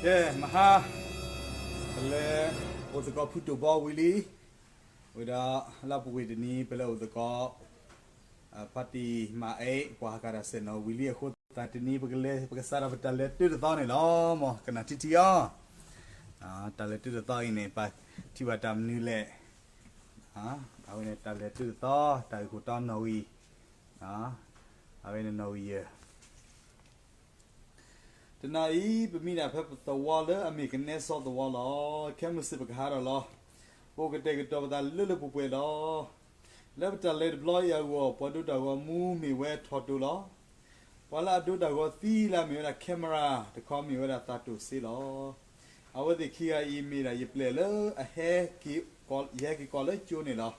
ကဲ မဟါ, ပလဲၤအိၣ်သကိးဖုတိၢ်ဘီဝံၤလံ, ဝံၤဒီး လၢပူၤကွံာ်တနံၤ ပလဲၤအိၣ်သကိး ဖါတံၢ်မၤအဲၣ် ပှၤဟးဃာ်တၢ်စဲးနီၤဝံၤလံအဃိသတး တနံၤပကလဲၤ ပကစးထီၣ်ပတၢ်လဲၤတုၤတသီန့ၣ်လီၤ. မ်ကနၣ်ထံထံအီၤ, တၢ်လဲၤတုၤတသီအံၤန့ၣ် ပထံၣ်ဘၣ်တၢ်မနုၤလဲၣ်, အဝဲန့ၣ်တၢ်လဲၤတုၤတသီ တၢ်ဂ့ၢ်ခိၣ်တီနီၣ်ဂံၢ်, အဝဲန့ၣ်နီၣ်ဂံၢ်ယဲၢ် တနၤအံၤ ပမံဒၣ်ဖဲပသဝီလၢအမ့ၢ်ကနဲစီသဝီလီၤ. ခဲမုၢ်ဆ့ၣ်ပကဟးထီၣ်လီၤ. ပအိၣ်ကတဲာ်ကတီၤပသးလၢလၢပှဲၤပှဲၤလီၤ. လၢပတၢ်လဲၤတဘျီအံၤအဂီၢ် ပှၤဒိတၢ်ဂီၤမူမ့ၢ်ဝဲထီၣ်တိၤလီၤ. ပှၤလၢအဒိတၢ်ဂီၤသံလၢအမ့ၢ်ဝဲဒၣ် camera တခီမ့ၢ်ဝဲဒၣ်သးတိၢ်စ့လီၤ. အဝဲသ့ၣ်ခံဂၤအံၤမ့ၢ်ဒၣ်ယပျဲၢ်လၢအဟဲက့ၤ, ယဟဲက့ၤကီးလၢကၠိန့ၣ်လီၤ.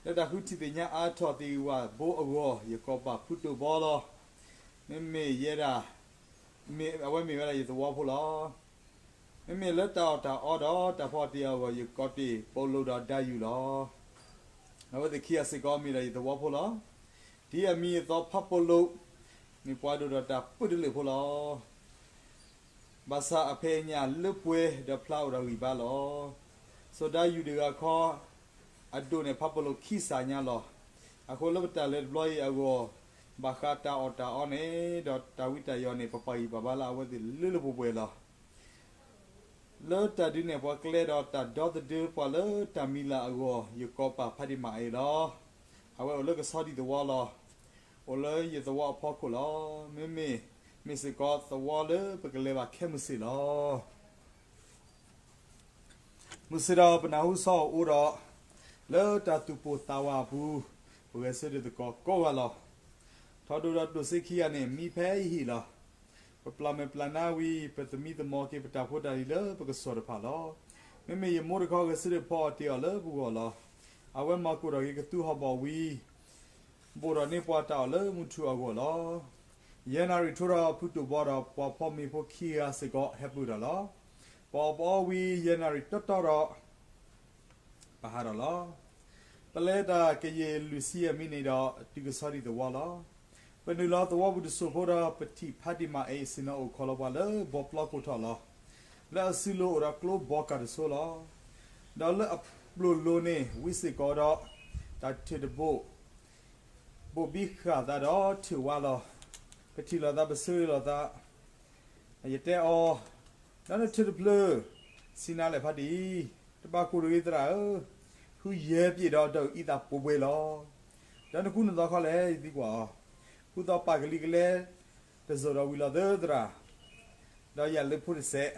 လၢတၢ်ဃုထံၣ်သ့ၣ်ညါအါထီၣ်သ့ၣ်ဂ့ၤဝဲဘိအဂီၢ် ယကိးပာ်ဖုတိၢ်ဘီလီၤ. မ့မ့ၢ်ယဲဒၣ်, အဝဲမ့ၢ်ဝဲဒၣ်ယသဝီဖိလီၤ. မ့မ့ၢ်လၢတၢ်အီၣ်တၢ်အီဒီးတၢ်ဖီအီၣ်တ့ၢ်အဂီၢ် ယကိးတ့ၢ်ပိာ်လိၤဒီးဒါယူၢ်လီၤ. အဝဲသ့ၣ်ခံဂၤစ့ၢ်ကီးမ့ၢ်ဒၣ်ယသဝီဖိလီၤ. ဒ်အမံၤအသိးဖးပိာ်လိၤ, မ့ၢ်ပှၤဒိၣ်ဒီးတၢ်ပၢတလၢာ်ဖိလီၤ. ဘၣ်ဆၣ်အဖဲအညၣ်လၢပှဲၤဒီးဖျါအိၣ်ဒီးဂံၢ်ဘါလီၤ. စီၤဒါယူၢ်တဂၤခီ အဒိၣ်န့ၢ်ဖးပိာ်လိၤခံစးညါလီၤ. အဃိလၢပတၢ်လဲၤတဘျီအံၤအဂီၢ်, ဘၣ်ဃးတၢ်အီၣ်တၢ်အီန့ၣ် ဒီးတၢ်ဝံတၢ်ယိးန့ၣ် ပပာ်ဂံၢ်ပာ်ဘါလၢအဝဲသ့ၣ်လၢလၢပှဲၤပှဲၤလီၤ. လၢတၢ်ဒုးနဲၣ်ပှၤကျဲဒီးတၢ်ဒီသဒၢပှၤလၢတၢ်မံၤလၢ်အဂီၢ် ယကိးပာ်ဖးဒံးမးအံၤလီၤ. အဝဲအိၣ်လၢကဆီဒံၣ်သဝီလီၤ. အိၣ်လၢယသဝီအဖီခိၣ်လီၤ. မ့မ့ၢ်, မ့ၢ်စ့ၢ်ကီးသဝီလၢပကလဲၤဘၣ်ခဲမုၢ်ဆ့ၣ်လီၤ. မုၢ်ဆ့ၣ်ဒီးပနၢ်ဟူစီၤအိၣ်ဒီး, လၢတၢ်သူၣ်ပိၢ်သးဝးအပူၤ, ပဂဲၤဆၢထၢၣ်သကိးကိးဂၤလီၤ. ထီၣ်ဒိၣ်ဒီးတိၢ်စ့ခံဂၤန့ၣ် မံဖဲအဟံၣ်လီၤ. ပပျၢ်မဲာ်ပျၢ်နါဝံၤ ပသမံသမိးက့ၤပတၢ်ဖိတၢ်လံၤလၢပကစီၣ်တဖၣ်လီၤ. မ့မ့ၢ်ယမိၢ်တခီဂဲၤဆၢထၢၣ်ဖီအီၤတ့ၢ်အီၤလၢပဂီၢ်လီၤ. အဝဲမၤကိၢ်ထီၣ်က့ၤကသူဟီၣ်ဘီၣ်ဝံၤ ဘိၣ်ထီၣ်န့ၢ်ပှၤတၢ်အီၣ်လၢမုၢ်ထူၣ်အဂီၢ်လီၤ. ယဲၢ်နၣ်ရံၣ်ထိဒီးဖုတိၢ်ဘီဒီးပှၤဖီမ့ၤဖိခံဂၤစ့ၢ်ကီးဟဲပၢၢ်ထီၣ်လီၤ. ပအီၣ်ပအီဝံၤယဲၢ်နၣ်ရံၣ်တီတီဒီး ပဟးထီၣ်လီၤ. ပလဲၤတၢ်ကယံာ်လွံၢ်ဆံယဲၢ်မံးနံးဒီးတုၤကဆီဒံၣ်သဝီလီၤ. ပနုာ်လီၤသဝီပူၤတစိၢ်ဖိဒီး ပထံၣ်ဖးဒံးမးအံၤ ဆ့ၣ်နီၤအိၣ်ခိးလီၤပှၤလၢဘီပျီကိးထီၣ်လီၤ. လၢအစုလိၤအိၣ်ဒီးကျိဘီကၢ်တစိၢ်လီၤ. ဒီးလၢအပျိၢ်လိၤန့ၣ် ဝံစ့ၢ်ကီးဒီး တၢ်ထုးတဘိၣ် ဘိၣ်ဘံဃာ်သးဒီးထုးဝါလီၤ. ပထံၣ်လိာ်သး ပဆၢဂ့ၤလိာ်သး, ယတဲအီၤ, ဒီးနထုးတဖျၢၣ် ဆံးနၤလဲၣ်ဖါတံၢ်, တဘၣ်ကိၢ်တဂ့ၤသရၣ်ဧၢ, ဟုယဲၢ်ပျ့ၤဒီးဒီးအံသၣ်ပှဲၤပှဲၤလီၤ. ဒီးနကူနသီခီလဲၣ် ယသံကွၢ်အီၤ, ကူသီပာ်ကလံၤကလဲ တစိၢ်ဒီးဝံၤလီၤသၢသရၣ်, ဒီးယၤလၢဖိတစဲး,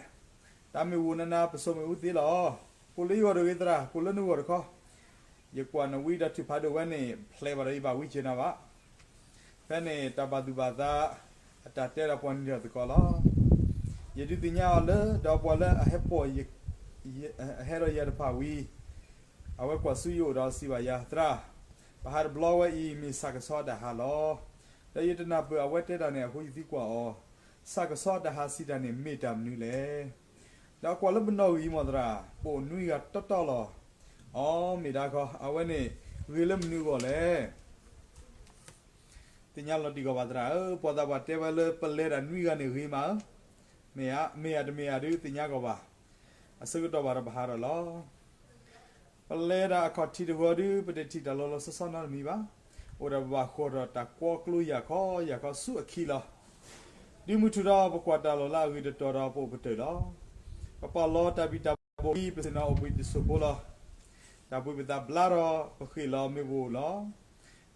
တၢ်မ့ၢ်ဝိၣ်နၤနၤ ပစိာ်မ့ၣ်အူသ့လီၤ. ကိၢ်လၢယဂီၢ်တဂ့ၤသရၣ်, ကိၢ်လၢနဂီၢ်တခီ, ယကွၢ်နဝံဒီးထုးဖးဒိၣ်ဝဲန့ၣ် ဖျဲးဘၣ်ဒီးယဘၣ်ဝံက့ၤနၤဘၣ်. ဖဲန့ၣ်တၢ်ဘၣ်သူၣ်ဘၣ်သး အတၢ်တဲဒီးပှၤနံၤဒီးသကိးလီၤ. ယဒုးသ့ၣ်ညါအီၤလၢ ဒီးပှၤလၢအဟဲပိာ် အဟဲဒီးယၤတဖၣ်ဝံၤ အဝဲကွၢ်ဆူယအိၣ်ဒီးစံးဘၣ်ယၤ, သရၣ်, ပဟးတဘျီဝဲအံၤ မ့ၢ်ဆၣ်ကဆီအတၢ်ဟးလီၤ. ဒီးယတနၢ်ပၢၢ်အဝဲတဲတၢ်န့ၣ်အဃိ ယသံကွၢ်အီၤ, ဆၣ်ကဆီအတၢ်ဟးစံးတၢ်န့ၣ်မ့ၢ်တၢ်မနုၤလဲၣ်. ဒီးကွၢ်လၢပနီၣ်ဂံၢ်မ့ၢ်သရၣ်, ပအိၣ်နွံဂၤတီတီလီၤ. အီ မ့ၢ်ဒၣ်ခီ, အဝဲန့ၣ်ဂ့ၤလၢမနုၤအဂီၢ်လဲၣ်. သ့ၣ်ညါလီၤတံၢ်ကီးဘၣ်သရၣ်ဧၢ, ပှၤသးပှၢ်တဲဝဲလၢပလဲၤတၢ်နွံဂၤန့ၣ်ဂ့ၤမးဧၢ, မ့ၢ်ဧါ, မ့ၢ်ဧါတမ့ၢ်ဧါဒုးသ့ၣ်ညါကီးဘၣ်. အဆၢကတီၢ်ဘၣ်ဒီးပဟးထီၣ်လီၤ. ပလဲၤဒၣ်အခီၣ်ထံးတဂီၤဒုး ပတထံၣ်တၢ်လီၤလီၤဆီဆီနီတမံၤဘၣ်. အိၣ်ဒီးပဘၣ်ဃီၤဒီးတၢ်ကွီကျိယၢ်ခီယၢ်ခီဆူအခံလီၤ. ဒုးမုၢ်ထူၣ်ဒီးပကွၢ်တၢ်လီၢ်လၢအဂ့ၤတတီၤဒီးပအိၣ်ပတုာ်လီၤ. ပပာ်လီၤတၢ်ဘံၣ်တၢ်ဘိၣ်ဝံၤ ပဆ့ၣ်နီၤအိၣ်ဘှံးတစိၢ်ဖိလီၤ. တၢ်ဘှံးပသးဘျါဒီးပဃ့ၢ်လီၤမ့ၣ်ပိၢ်လီၤ.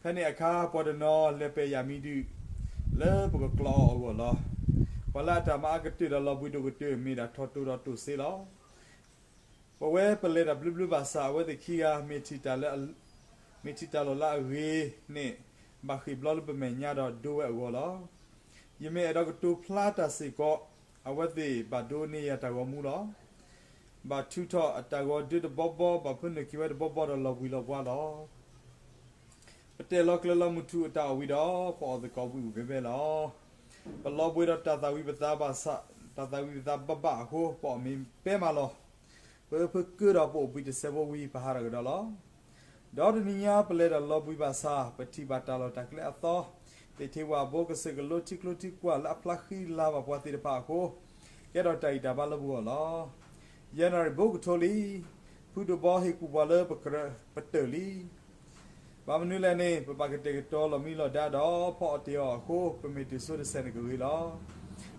ဖဲန့ၣ်အခါ ပှၤတနီၤလဲၤပဲာ်ယၤမံဒုး လၢပကကျီအီၤအဂီၢ်လီၤ. ပှၤလၢအတၢ်မၤအါကတၢၢ်ဒီးလီၤဘှံးဒိၣ်ကတၢၢ် မ့ၢ်ဒၣ်ထီၣ်တိၤဒီးတိၢ်စ့လီၤ. ပဝဲပလဲၤတၢ်ဘျုးဘျုးဘၣ်ဆၣ် အဝဲသ့ၣ်ခံဂၤ မ့ၢ်ထံၣ်တၢ်လၢအ, မ့ၢ်ထံၣ်တၢ်လီၢ်လၢအဂ့ၤန့ၣ် ဘၣ်ဃ့ၢ်ဘျီလၢပမဲာ်ညါဒီးဒိဝဲအဂီၢ်လီၤ. ယမ့ၢ်အဲၣ်ဒိးကတိၤဖျါတၢ်စ့ၢ်ကီး အဝဲသ့ၣ်ဘၣ်ဒိန့ၢ်ယၤတၢ်ဂီၤမူလီၤ. ဘၣ်ထုးထီၣ်အတၢ်ဂီၤဒၢတဘီဘီ ဘၣ်ဖၢနုာ်က့ၤဝဲတဘီဘီဒီးလီၤဘှံးလီၤဘှါလီၤ. ပတဲာ်လီၤကျဲၤလီၤမုၢ်ထူၣ်အတၢ်အီၣ်ဝံၤဒီး ပအီၣ်သကိးဘှံးဘှံးဘဲဘဲလီၤ. ပလီၤဘှံးဒီးတၢ်သၣ်ဝံၤပသးဘၣ်ဆၣ်, တၢ်သၣ်ဝံၤပသးဘၣ်ဘၣ်အဃိ ပအီၣ်မ့ၤပဲမးလီၤ. ပအၢဖၢကုဒီးပအိၣ်ဘှံးတစဲးဖိဝံၤ ပဟးထီၣ်ကဒီးလီၤ. ဒီးတနံၤညါပလဲၤတၢ်လီၤဘှံးဘၣ်ဆၣ် ပထံၣ်ဘၣ်တၢ်လီၢ်တၢ်ကျဲအသီ, သ့ၣ်ထံဝၣ်ဘိ ကစၢၢ်ကလိ ထံကျိထံကွၢ်လၢအဖျါဃံလၤဘၣ်ပှၤသ့ၣ်တဖၣ်အဃိ, ကဲထီၣ်တၢ်ဂံၢ်တၢ်ဘါလၢပဂီၢ်လီၤ. ယဲၢ်နၣ်ရံၣ်ဘိကထိလံ, ဖုတဘီဟ့ၣ်ကူၣ်ပှၤလၢပကြၢးပတၢၢ်လံ. ဘၣ်မနုၤလဲၣ်န့ၣ် ပဘၣ်ကတဲာ်ကတီၤလီၤမံလီၤဒါဒီးဖီအီၣ်တ့ၢ်အီၤအဃိ ပမ့ၢ်တုၤစိတစဲးန့ၣ်ကဂ့ၤလီၤ.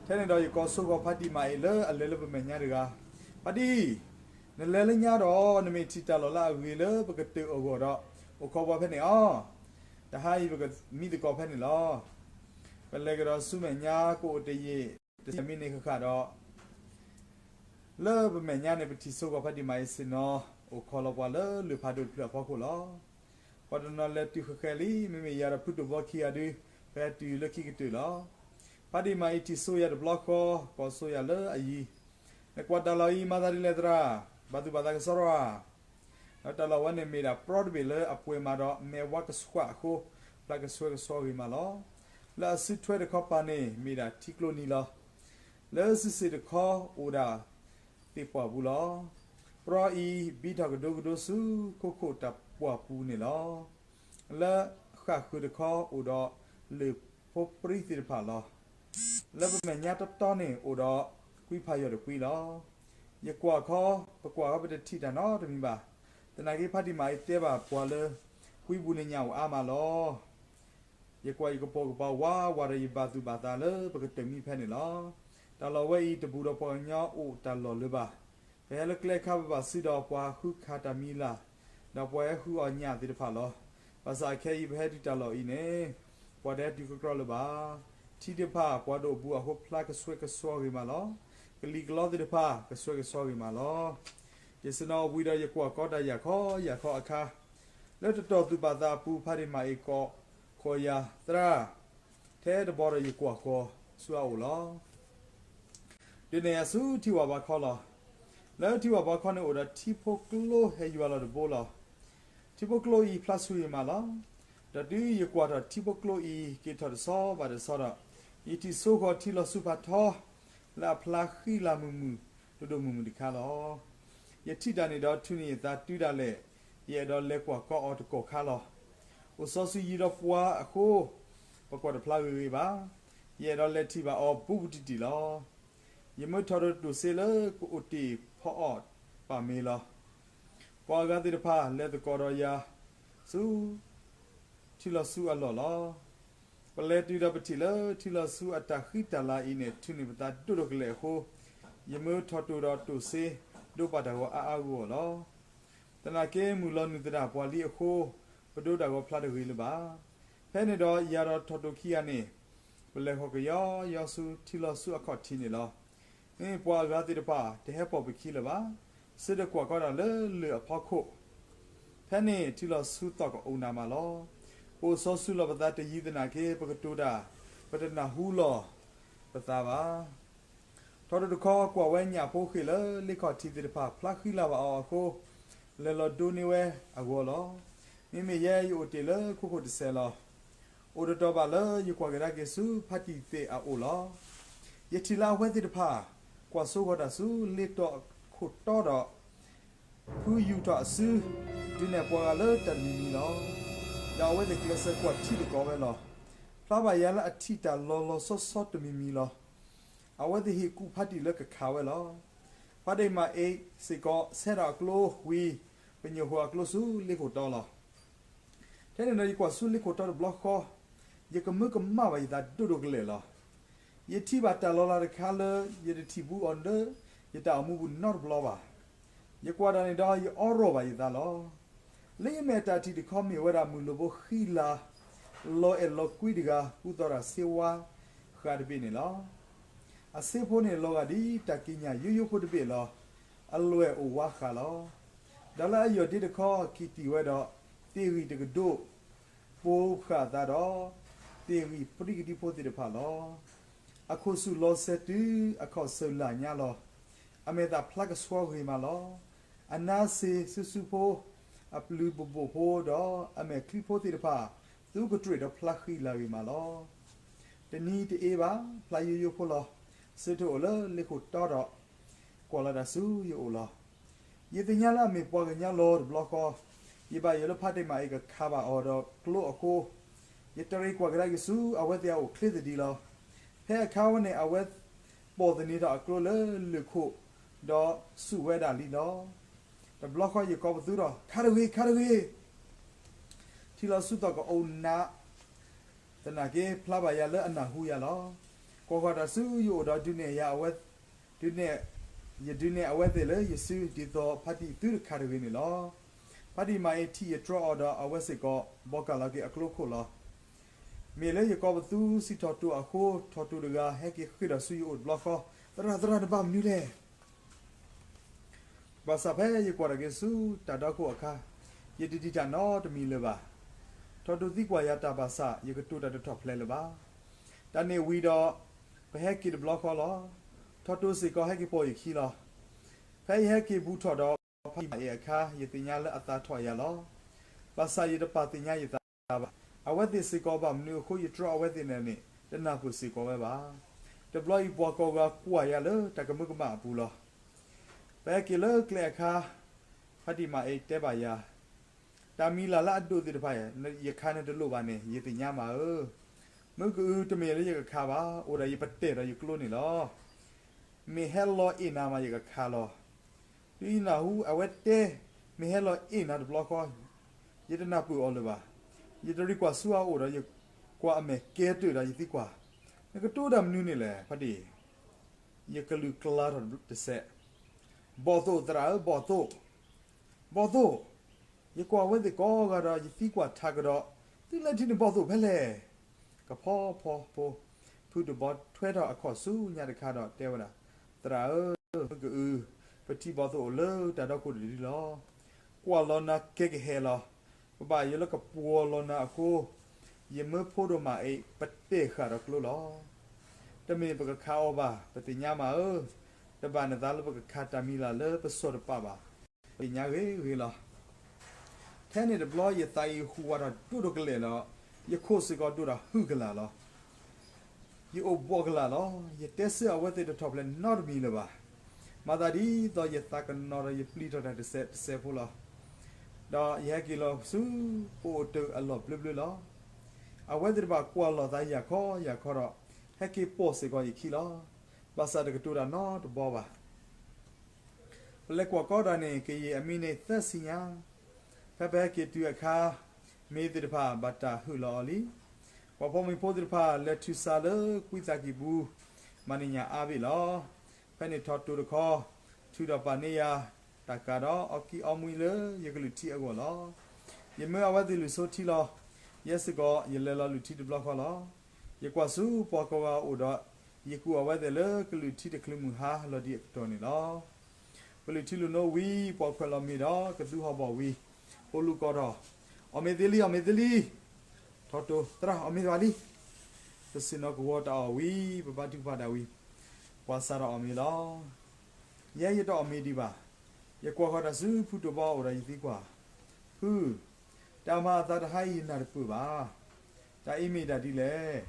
ထဲန့ၣ်ဒီးယကိးဆိဃီၤဖးတံၢ်မၤအ့ၣ်လၢအလဲၤလၢပမဲာ်ညါတဂၤ, ဖးတံၢ်, နလဲၤလၢညါဒီး နမ့ၢ်ထံၣ်တၢ်လီၢ်လၢအဂ့ၤလၢပကတၢၢ်အဂီၢ်ဒီး အိၣ်ခိးပှၤဖဲန့ၣ်အီၤ. တဟါအံၤပကမံသကိးဖဲန့ၣ်လီၤ. ပလဲၤကဒီးဆူမဲာ်ညါ ကအိၣ်တယံာ် တဆယ်မိနစ်ဃၣ်ဃၣ်ဒီး လၢပမဲာ်ညါန့ၣ် ပထံၣ်ဆိဃီၤဖးတံၢ်မၤအ့ၣ်ဆ့ၣ်နီၤ အိၣ်ခိးလီၤပှၤလၢလၢၢ်ဖးဒိၣ်တဖျၢၣ်အဖီခိၣ်လီၤ. ပှၤတနီၤလဲၤတုၤဃဲၤဃဲၤလံ, မ့မ့ၢ်ယၤဒီးဖုတဘီခံဂၤဒု ပဟဲတုၤလၢခံကတၢၢ်လီၤ. ဖးတံၢ်မၤအ့ၣ်ထံၣ်ဆိယၤတဘျီဃီ, ကိးဆိယၤလၢအယံၤ, နကွၢ်တၢ်လီၢ်အံၤ မၤသးဒ်လဲၣ်သရၣ်, ဘၣ်သူၣ်ဘၣ်သးကစီဒီဧါ. ဒီးတၢ်လီၢ်ဝဲန့ၣ်မ့ၢ်ဒၣ်ပြီတဘ့ၣ်လၢအပှဲၤမးဒီး မဲာ်ဝါကဆှးအဃိ ဖျါကဆှဲကဆှီဂ့ၤမးလီၤ. လၢအစုထွဲတခီပၤန့ၣ် မ့ၢ်ဒၣ်ထံကျိနံၤလီၤ. လၢစုစ့ၣ်တခီအိၣ်ဒၣ်သ့ၣ်ပှၢ်ပူၤလီၤ. ပြီအံၤ ဘံထီၣ်ကဒိကဒိဆူခိခိၣ်တၢ်ပှၢ်ပူၤန့ၣ်လီၤ. လၢဃၣ်ဃုာ်တခီအိၣ်ဒီးလၢၢ်ဖိပြံသ့ၣ်တဖၣ်လီၤ. လၢပမဲာ်ညါတီတီန့ၣ်အိၣ်ဒီးကွံဖးယီၢ်တကွံလီၤ. ယကွၢ်ခီ, ပကွၢ်ခီပတထံၣ်တၢ်နီတမံၤဘၣ်. သနာ်က့ဖးတံၢ်မၤအ့ၣ်တဲဘၣ်ပှၤလၢ ကွံပူၤန့ၣ်ညၣ်အိၣ်အါမးလီၤ. ယကွၢ်ယကပိာ်ကပၤဝးဝးဒီးယဘၣ်သူၣ်ဘၣ်သးလၢပကတၢၢ်မံဖဲန့ၣ်လီၤ. တၢ်လီၢ်ဝဲအံၤတဘူးဒီးပှၤကညီအိၣ်တၢ်လီၢ်လၢၤဘၣ်. ပဟဲလၢကျဲခါပဘၣ်စုဒီးပှၤဃုခးတၢ်မံၤလၢ်, ဒီးပှၤဟဲဃုအီၣ်ညၣ်သ့ၣ်တဖၣ်လီၤ. ဘၣ်ဆၣ်ခဲအံၤပဟဲတုၤတၢ်လီၢ်အံၤန့ၣ် ပှၤတဟဲတုၤကြီလၢၤဘၣ်. ထံသ့ၣ်တဖၣ်ပှၤဒိၣ်အဘူးအဃိဖျါကဆှဲကဆှီဂ့ၤမးလီၤ. ကလံၤကလီသ့ၣ်တဖၣ်ကဆှဲကဆှီဂ့ၤမးလီၤ. ယဆ့ၣ်နီၤဝံၤဒီးယကွၢ်ကီတၢ်ယာ်ခီယာ်ခီအခါ, လၢတတီၢ်သူၣ်ဘၣ်သးအပူၤ ဖးတံၢ်မၤအ့ၣ်ကိးဃီၤယၤ, သရၣ်, ထဲတဘီဒီးယကွၢ်ဃီၤဆူအအိၣ်လီၤ. ဒုးနဲၣ်ယၤဆူထံဝၣ်ဘါခီလီၤ. လၢထံဝၣ်ဘါခီန့ၣ်အိၣ်ဒီးထံဖိကျိဟဲယွၤလီၤတဘိလီၤ. ထံဖိကျိအံၤဖျါဆူဂ့ၤမးလီၤ. ဒီးတုၤယကွၢ်ထီၣ်ထံဖိကျိအံၤက့ၤထီၣ်တဆီဘၣ်တဆီဒီး, ယထံၣ်ဆိဃီၤထံလီၤဆူဖးထီ လၢအဖျါဃံလၤမုာ်မုာ်ဒိၣ်ဒိၣ်မုၢ်မုၢ်တခါလီၤ. ယထံၣ်တၢ်န့ၣ်ဒီးထုးန့ၢ်ယသးတုၤဒၣ်လဲာ်, ယအဲၣ်ဒိးလဲၤကွၢ်ကီအီၤတကီၢ်ခါလီၤ. အိၣ်စီၤစုၤယံၤဒီးပှၤအဃိ, ပကွၢ်တဖျါဂ့ၤဂ့ၤဘၣ်. ယအဲၣ်ဒိးလဲၤထံၣ်ဘၣ်အီၤဘူးဘူးတံၢ်တံၢ်လီၤ. ယမၢထီၣ်တိၢ်စ့လၢကအိၣ်တ့ၢ်ဖီအီၣ်ပၢ်မ့ၤလီၤ. ပှၤအဂၤသ့ၣ်တဖၣ်လဲၤသကိးဒီးယၤဆူ ထံလီၤဆူအလီၢ်လီၤ. ပလဲၤတုၤဒီးပထံၣ်လၢထံလီၤဆူအတၢ်ဃံတၢ်လၤအံၤန့ၣ် ထုးန့ၢ်ပသးဒိၣ်ဒိၣ်ကလဲာ်အဃိ, ယမၢထီၣ်တိၢ်ဒီးတိၢ်စ့ ဒိးပာ်တၢ်ဂီၤအါအါဂီၢ်ဂီၢ်လီၤ. သနာ်က့မုၢ်လီၤနုာ်သတးပှၤလံအဃိ, ပဒိးတၢ်ဂီၤဖျါတဂ့ၤလၢၤဘၣ်. ဖဲန့ၣ်ဒီးယၤဒီးထီၣ်တိၢ်ခံဂၤန့ၣ်, ပလဲၤဃီၤကယီယီဆူထံလီၤဆူအခီၣ်ထံးန့ၣ်လီၤ. မ့မ့ၢ်ပှၤအဂၤသ့ၣ်တဖၣ်တဟဲပိာ်ပခံလၢၤဘၣ်. ဆၢထၢၣ်ကွၢ်ကီတၢ်လၢလၢၢ်အဖီခိၣ် ဖဲန့ၣ်ထံလီၤဆူသီၣ်ကအိၣ်နၤမးလီၤ. ပအိၣ်စီၤစုၤလီၤပသးတယံၤသနာ်က့ ပကတိၤတၢ် ပတနၢ်ဟူလီၤပသးဘၣ်. ထီၣ်တိၢ်တခီကွၢ်ဝဲညၣ်ဖိဃ့ၢ်လၢလ့ခီၣ်ထံးသ့ၣ်တဖၣ်ဖျါဃံလၤဘၣ်အီၤအဃိ, လဲၤလီၤဒိးန့ၢ်ဝဲအဂီၢ်လီၤ. မ့မ့ၢ်ယဲယအိၣ်တ့ၢ်လၢခိခိၣ်တစဲးလီၤ. အိၣ်တတီၤဘၣ်လၢယကွၢ်ကဒါက့ၤဆူဖးတံၢ်သ့ၣ်အအိၣ်လီၤ. ယထံၣ်လၢအဝဲသ့ၣ်တဖၣ် ကွၢ်စိဃီၤတၢ်ဆူလ့တီခိၣ်တီဒီး ဖုယူာ်ထီၣ်အစု ဒုးနဲၣ်ပှၤဂၤလၢတၢ်တမံၤမံၤလီၤ. ဒီးအဝဲသ့ၣ်ကျဲးစၢးကွၢ်ထံသကိးဝဲလီၤ. ဖျါဘၣ်ယၤလၢအထံၣ်တၢ်လီၤလီၤဆီဆီတမံၤမံၤလီၤ. အဝဲသ့ၣ်ဟ့ၣ်ကူၣ်ဖးတံၢ်လၢကခးဝဲလီၤ. ဖးတံၢ်မၤအ့ၣ်စ့ၢ်ကီးဆဲးထီၣ်အကျိဝံၤ ပညိၣ်ဃီၤအကျိဆူလ့ခိၣ်တီလီၤ. ထဲန့ၣ်ဒီးယကွၢ်ဆူလ့ခိၣ်တီတဘျီဃီ, ယကမၢကမၣ်ဘၣ်ယသးဒိၣ်ဒိၣ်ကလဲာ်လီၤ. ယထံၣ်ဘၣ်တၢ်လီၤလးတခါလၢ ယတထံၣ်ဘူးအီၤလၢယတၢ်အိၣ်မူပူၤနီတဘျီဘၣ်. ယကွၢ်တၢ်န့ၣ်ဒီးယအီရီၣ်ဘၣ်ယသးလီၤ. လၢယမဲာ်တၢ်ထံၣ်တခီမ့ၢ်ဝဲဒၣ်မုၢ်လိၣ်ဘိဃံလၤ လီၤအဲၣ်လီၤကွံတဂၤ ကူသိးတၢ်ဆ့ဝါဃာ်တဘ့ၣ်န့ၣ်လီၤ. အဆ့ဖိန့ၣ်လီၤဂာ်ဒ်တၢ်ကံးညာ်ယိယိဖိတဘ့ၣ်လီၤ. အလွဲၢ်အိၣ်ဝါဃာ်လီၤ. ဒီးလၢအယီၢ်ဒ့တခီကံၢ်တံၢ်ဝဲဒီး သ့ၣ်ဂံၢ်တကဒိၣ် ပိာ်ဃာ်အသးဒီး သ့ၣ်ဂံၢ်ပြံကဒံဖိသ့ၣ်တဖၣ်လီၤ. အခိၣ်ဆူၣ်လီၤစဲၤတုၤအခီၣ်ဆၢၣ်လၢ်ညါလီၤ. အမဲာ်သၣ်ဖျါကဆှီဂ့ၤမးလီၤ. အနါစ့ၤဆူဆူဖိ အပျုၤဘိးဘိးဖိဒီးအမဲာ်ချံဖိသ့ၣ်တဖၣ် သုးကတြ့ၣ်ဒီးဖျါဃံလၤဂ့ၤမးလီၤ. တနံၤတအ့ဘၣ် ဖျါယိယိဖိလီၤ. ဆၢထၢၣ်အိၣ်လၢလ့ခိၣ်တီဒီး ကွၢ်လီၤတၢ်ဆူယအိၣ်လီၤ. ယသ့ၣ်ညါလၢအမ့ၢ်ပှၤကညီလီၤတဘျီဃီ, ယဘၣ်ယိၣ်လၢဖးတံၢ်မၤအ့ၣ်ကခးဘၣ်အီၤဒီးကျိအဃိ, ယတရံးကွၢ်ကဒါက့ၤဆူအဝဲသ့ၣ်အအိၣ်ချ့သဒံးလီၤ. ဖဲအခါဝဲန့ၣ် အဝဲ ပိာ်သန့ၤထီၣ်အကျိလၢလၢၢ်ခိၣ်, ဒီးစူးဝဲဒၣ်လံလီၤ. တဘျီဃီယကိးပသူဒီး ခါတဂ့ၤ, ခါတဂ့ၤ, ထံၣ်လီၤဆူသီၣ်ကအိၣ်နး, သနာ်က့ဖျါဘၣ်ယၤလၢအနၢ်ဟူယၤလီၤ. ကွၢ်ဃီၤတၢ်ဆူယအိၣ်ဒီးဒုးနဲၣ်ယၤအဝဲ, ဒုးနဲၣ်, ယဒုးနဲၣ်အဝဲသ့ၣ်လၢယစု ဒ်သိးဖါတံၢ်သုတခးတဂ့ၤန့ၣ်လီၤ. ဖါတံၢ်မၤအ့ထံၣ်ယတြီအီၤဒီးအဝဲစ့ၢ်ကီး ဘီကၢ်လီၤက့ၤအကျိခိၣ်လီၤ. မ့ၢ်လၢယကိးပသူစံးထီၣ်တိၢ်အဃိ ထီၣ်တိၢ်တဂၤ ဟဲက့ၤဃ့ၢ်ဒီးဆူယအိၣ်တဘျီဃီ, သရၣ်, သရၣ်, နဘၣ်မနုၤလဲၣ်. ဘၣ်ဆၣ်ဖဲယကွၢ်တၢ်က့ၤဆူတၢ်ဒီခိၣ်အခါ, ယတဒံးတၢ်နီတမံၤလၢၤဘၣ်. ထီၣ်တိၢ်သံကွၢ်ယၤတၢ်ဘၣ်ဆၣ် ယကတိၤတၢ်တထီၣ်ဖျဲးလၢၤဘၣ်. တၢ်န့ၣ်ဝံၤဒီး ပဟဲက့ၤတဘျီဃီလီၤ. ထီၣ်တိၢ်စ့ၢ်ကီးဟဲက့ၤပိာ်ယခံလီၤ. ဖဲယဟဲက့ၤဘူးထီၣ်ဒီးဖါတံၢ်မၤအ့အခါ ယသ့ၣ်ညါလၢအသးထီၣ်ယၤလီၤ. ဘၣ်ဆၣ်ယတပာ်သ့ၣ်ညါယသးဘၣ်. အဝဲသ့ၣ်စ့ၢ်ကီးဘၣ်မနုၤအဃိ ယတြီအဝဲသ့ၣ်န့ၣ်န့ၣ် တနၢ်ပၢၢ်စ့ၢ်ကီးဝဲဘၣ်. တဘျီအံၤပှၤကိးဂၤကွၢ်ယၤလၢတၢ်ကမၢကမၣ်အပူၤလီၤ. ပဟဲက့ၤလၢကျဲအခါ, ဖါတံၢ်မၤအ့တဲဘၣ်ယၤ, တၢ်မံၤလၢ်လၢအဒိၣ်သ့ၣ်တဖၣ် ယခါန့ၣ်တလိၣ်ဘၣ်န့ၣ် ယသ့ၣ်ညါမးဧၢ. မုၢ်ကအုတမ့ၢ်လၢယကခးဘၣ်, အိၣ်ဒၣ်ယပတဲာ်ဒီးယကျိန့ၣ်လီၤ. မ့ၢ်ဟဲလီၤအ့ၣ်နၤမးယကခးလီၤ. ဒ်ယနၢ်ဟူအဝဲတဲ, မ့ၢ်ဟဲလီၤအ့ၣ်နၤတဘျီဃီ, ယတနၢ်ပၢၢ်အီၤလၢၤဘၣ်. ယတရံးကွၢ်ဆူအအိၣ်ဒီး ယကွၢ်အမဲာ်ကဲတၢၢ်ဒီးယသံကွၢ်, နကတိၤတၢ်မနုၤန့ၣ်လဲၣ် ဖါတံၢ်. ယကလုၢ်ကျါထီၣ်တစဲး, ဘီၣ်သိၣ်သရၣ်ဧၢ, ဘီၣ်သိၣ်, ဘီၣ်သိၣ်. ယကွၢ်ဝဲသ့ၣ်ကိးဂၤဒီး ယသံကွၢ်ထးကဒီး, သုလဲၤထံၣ်န့ၢ်ဘီၣ်သိၣ်ဖဲလဲၣ်. ကဖီဖီဖိ, ဖုတဘီထွဲထီၣ်အခီၣ်ဆူညါတခါဒီးတဲဝဲဒၣ်, သရၣ်ဧၢ, မုၢ်ကအု, ပထံၣ်ဘီၣ်သိၣ်အိၣ်လၢတၢ်ဒီခိၣ်တဒုလီၤ. ကွၢ်လီၤနၤကဲကဟဲလီၤ. ပဘၣ်ယိၣ်လၢကပှီၤလီၤနၤအဃိ, ယမၢဖိဒိၣ်မးအံၤ ပတဲာ်ဃာ်ဒီးကျိလီၤ. တမ့ၢ်ပကခးအီၤဘၣ်, ပသ့ၣ်ညါမးဧၢ. တဘၣ်နသးလၢပကခးတၢ်မံၤလၢ်လၢပစီၢ်တပာ်ဘၣ်, ပသ့ၣ်ညါဂ့ၤဂ့ၤလီၤ. ထဲန့ၣ်တဘျီယသးအံၤဟူးဝးထီၣ်ဒိၣ်ဒိၣ်ကလဲာ်လီၤ. ယခိၣ်စ့ၢ်ကီးဒိၣ်ဒီးဟုးကလာ်လီၤ. ယအိၣ်ဘှီၣ်ကလာ်လီၤ. ယတဲဆၢအဝဲသ့ၣ်တထီၣ်ဖျဲးနီတမံၤလၢၤဘၣ်. မၤသးဒ်သိးယသးကနီၤဒီးယပျံၤထီၣ်တၢ်တစဲးတစဲးဖိလီၤ. ဒီးယဟဲက့ၤလီၤဆူပအိၣ်တၢ်အလီၢ်ဘျၢဘျၢလီၤ. အဝဲသ့ၣ်တဖၣ်ကွၢ်လီၤသးယၢ်ခီယၢ်ခီဒီး ဟဲက့ၤပိာ်စ့ၢ်ကီးယခံလီၤ. ဘၣ်ဆၣ်တကတိၤတၢ်နီတဘီဘၣ်. ပလဲၤကွၢ်ကီတၢ်န့ၣ် ကယံာ်အမံးနံးသၢဆံညါ, ဖဲပဟဲက့ၤတုၤအခါ, မ့ၢ်သ့ၣ်တဖၣ်ဘၣ်တၢ်ဟုၣ်လီၤအီၤလံ. ပှၤဖီမ့ၤဖိသ့ၣ်တဖၣ်လဲၤထုးစးလၢကွံသးကံၢ်ပူၤ, မၤန့ၢ်ညၣ်အါဘ့ၣ်လီၤ. ဖဲန့ၣ်ထီၣ်တိၢ်တခီ, ထုးထီၣ်ပာ်န့ၢ်ယၤ, တၢ်ကၤဒီးအီၣ်ကံၢ်အီၣ်မှံလၢယကလုၢ်ထံအဂီၢ်လီၤ. ယမၢအဝဲသ့ၣ်လုၢ်ဆိထံလီၤ. ယဲစ့ၢ်ကီး ယလဲၤလီၤလုၢ်ထံတဘျီဃီလီၤ. ယကွၢ်ဆူပှၤကိးဂၤအိၣ်ဒီး, ယကူးအဝဲသ့ၣ်လၢကလုၢ်ထံတချုးမုၢ်ဟါလီၤဒံးအကတီၢ်န့ၣ်လီၤ. ပလုၢ်ထံလုၢ်နိဝံၤ ပှၤခွဲးလီၤမ့ၤဒီးကသူဟီၣ်ဘီၣ်ဝံၤ, ဖိလူၤကိးထီၣ်, အီၣ်မ့ၤသ့လံ, အီၣ်မ့ၤသ့လံ. ထီၣ်တိၢ်, သရၣ်, အီၣ်မ့ၤဘၣ်လံ. ပဆ့ၣ်နီၤကဝီၤတၢ်အီၣ်ဝံၤ ပဘါထုကဖၣ်တၢ်ဝံၤ, ပှၤစးထီၣ်အီၣ်မ့ၤလီၤ. ယဲယတအီၣ်မ့ၤဒံးဘၣ်. ယကွၢ်ဃီၤတၢ်ဆူဖုတဘီအိၣ်ဒီးယသံကွၢ်, ဖု, တၢ်မၤအသးတဟါအံၤယနၢ်တပၢၢ်ဘၣ်. တၢ်အံၤမ့ၢ်ဒၣ်ဒ်လဲၣ်.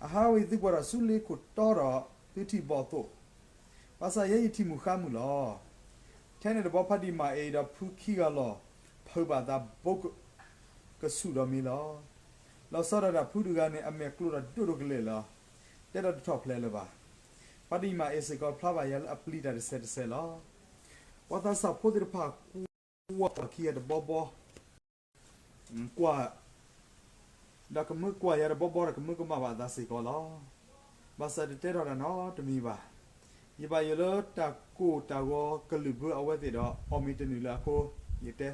အဟါဝံၤသုကွၢ်ထီၣ်ဆူလ့ခိၣ်တီဒီး သုထံၣ်ဘီၣ်သိၣ်, ဘၣ်ဆၣ်ယဲယထံၣ်မုၢ်ဃါမုၢ်လီၤ. ထဲန့ၣ်တဘျီဖါတံၢ်မၤအ့ဒီးဖုခံဂၤလီၤ ဖုးဘၣ်သးဘိကဆူၣ်ဒီးမ့ၤလီၤ. လီၤဆီဒၣ်တၢ်ဖုတဂၤန့ၣ် အမဲာ်ကျိၤဒီးဒိၣ်ဒိၣ်ကလဲာ်လီၤ. တဲဒီးတထီၣ်ဖျဲးလၢၤဘၣ်. ဖါတံၢ်မၤအ့စ့ၢ်ကီးဖျါဘၣ်ယၤလၢအပျံၤတၢ်တစဲးတစဲးလီၤ. ပှၤသးစၢ်ဖိသ့ၣ်တဖၣ်ကွၢ်ခံဂၤတဘီဘီ ကွၢ်, ဒီးကမၢကွၢ်ယၤတဘီဘီဒီးကမၢကမၣ်ဘၣ်အသးစ့ၢ်ကီးလီၤ. ဘၣ်ဆၣ်တတဲထီၣ်တၢ်နီတမံၤဘၣ်. ယဘၣ်ယိၣ်လၢတၢ်ကိၢ်တၢ်ဂီၤကလုၢ်ဘၢအဝဲသ့ၣ်ဒီး အီၣ်မ့ၤတနုာ်လၢအဃိ, ယတဲ,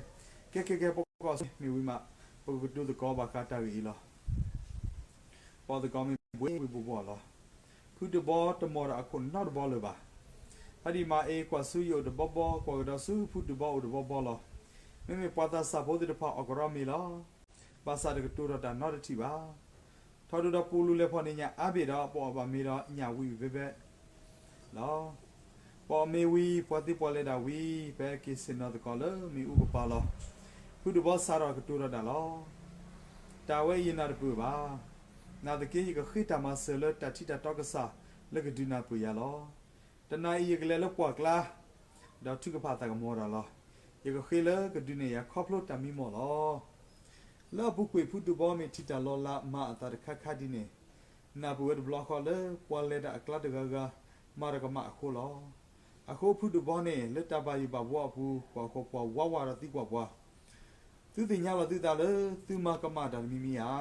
ကဲကဲကဲ ပကီၢ်ဆူမ့ၢ်ဝံၤမး, ပကကတိၤသကိးဘၣ်ဃးတၢ်ဂ့ၢ်အံၤလီၤ. ပီၣ်သကိးမ့ၢ်ဘှ့ဘှ့ဘှီဘှီလီၤ. ဖုတဘီတမီၢ်ဒီးအခိၣ်နီတဘီလၢၤဘၣ်. ဖါတံၢ်မၤအ့ကွၢ်ဆူယအိၣ်တဘီဘီ ကွၢ်ကဒီးဆူဖုတဘီအိၣ်တဘီဘီလီၤ. မ့မ့ၢ်ပှၤသးစၢ်ဖိသ့ၣ်တဖၣ်အီၣ်ကရီမ့ၤလီၤ. ဘၣ်ဆၣ်တကတိၤထီၣ်တၢ်နီတထံၣ်ဘၣ်. ထီၣ်ဒိၣ်ဒီးပူၤလူၤလဲၤဖီၣ်န့ၢ်ညၣ်အါဘ့ၣ်ဒီး ပအီၣ်ဘၣ်မ့ၤဒီးညၣ်ဝံၤဝံၤဖဲဖဲလီၤ. ပအီၣ်မ့ၤဝံၤ ပှၤသံပှၤလဲၤဒၣ်ဝံၤ ပဟဲက့ၤဆ့ၣ်နီၤသကိးလၢမ့ၣ်အူကပၤလီၤ. ဖုတဘီစးထီၣ်ကတိၤထီၣ်တၢ်လီၤ. တၢ်ဝဲအံၤယနၢ်တပၢၢ်ဘၣ်. နာ်သက့ ယကဃ့တၢ်မၤစၢၤလၢတၢ်ထံတၢ်တီကစၢ်လၢကဒုးနၢ်ပၢၢ်ယၤလီၤ. တနၤအံၤယကလဲၤလၢပှၢ်ကျါ ဒီးထုကဖၣ်သးကမီၤတၢ်လီၤ. ယကဃ့လၢကဒုးနဲၣ်ယၤခီဖျိတၢ်မံမီၢ်လီၤ. လၢအပူၤကွံာ်ဖုတဘီမ့ၢ်ထံၣ်တၢ်လီၤလးမၤအသးတခါခါဒ်န့ၣ်, နၢ်ပၢၢ်ဝဲတဘျီဃီလၢပှၤလဲၤတၢ်အကျါတဂၤဂၤ မၤတၢ်ကမၣ်အဃိလီၤ. အဃိဖုတဘီန့ၣ် လၢတၢ်ဘၣ်ယိၣ်ဘၣ်ဘှီအပူၤ ကွၢ်ဃီၤပှၤဝးဝးဒီးသံကွၢ်ပှၤ, သုသ့ၣ်ညါလီၤသုသးလၢသုမၤကမၣ်တၢ်တမံၤမံၤဧါ.